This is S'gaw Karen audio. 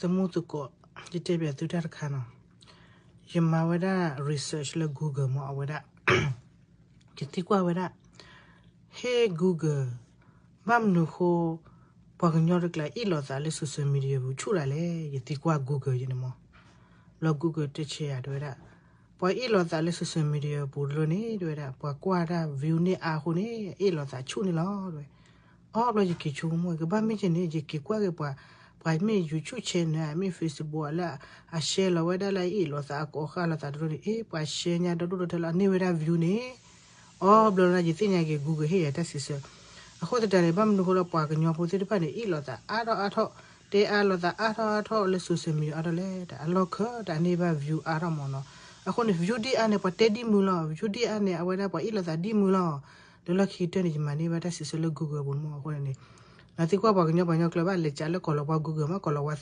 တမူသကိး, ယတဲဘၣ်သုတၢ်တခါနီၤ, ယမၤဝဲဒၣ် research လၢ Google မ့ၢ်အဝဲဒၣ်, ယသံကွၢ်ဝဲဒၣ်, ဟ့ၣ် Google, ဘၣ်မနုၤဃိ ပှၤကညီတကျါအ့ၣ်လိာ်သးလၢ social media ပူၤဆူၣ်ဒၣ်လဲၣ်, ယသံကွၢ် Google ယန့ၣ်မ့ၢ်, ဘျီ Google တဲဆၢယၤတဲဝဲဒၣ်, ပှၤအ့ၣ်လိာ်သးလၢ social media ပူၤတလၢန့ၣ် တဲဝဲဒၣ် ပှၤကွၢ်တၢ် view န့ၢ်အါအဃိန့ၣ် အ့ၣ်လိာ်သးဆူၣ်န့ၣ်လီၤ တဲဝဲ. အီ ဘျီယက့ၤဆိကမိၣ် ကဘၣ်မ့ၢ်ကဲန့ၣ် ယက့ၤကွၢ်က့ၤပှၤ, ပှၤမ့ၢ် YouTube channel မ့ၢ် Facebook လၢအ share လီၤဝဲဒၣ်လၢအအ့ၣ်လိာ်သးအကိးဃၣ်လိာ်သးတဒိန့ၣ် အ့ၣ် ပှၤ share ညါဒီဒိၣ်ဒီထၢလၢအန့ၢ်ဝဲဒၣ် view န့ၣ်, အီ ဘျီလၢယသ့ၣ်ညါက့ၤ Google ဟ့ၣ်ယၤတၢ်စံးဆၢ, အဃိသတးန့ၣ် ဘၣ်မနုၤဃိလၢပှၤကညီဖိသ့ၣ်တဖၣ်န့ၣ် အ့ၣ်လိာ်သးအါထီၣ်အါထီၣ်, တဲအါလိာ်သးအါထီၣ်အါထီၣ်လၢ social media အါထီၣ်လဲၣ်, တၢ်အလီၢ်ခၢၣ်တၢ်န့ၢ်ဘၣ် view အါထီၣ်မ့ၢ်နီၤ, အဃိန့ၣ် view ဒ်အါန့ၣ် ပှၤတဲဒ်မုာ်လီၤ, view ဒ်အါန့ၣ် အဝဲဒၣ်ပှၤအ့ၣ်လိာ်သးဒ်မုာ်လီၤ, လၢလီၢ်ခံကတၢၢ်န့ၣ် ယမၤန့ၢ်ဘၣ်တၢ်စံးဆၢလၢ Google ပူၤမ့ၢ်အဃိန့ၣ်, နသံကွၢ်ပှၤကညီပှၤကညီကျါဘၣ်လဲၤကးလၢကိးလီၤပှၤ Google မ့ၢ်ကိးလီၤပှၤ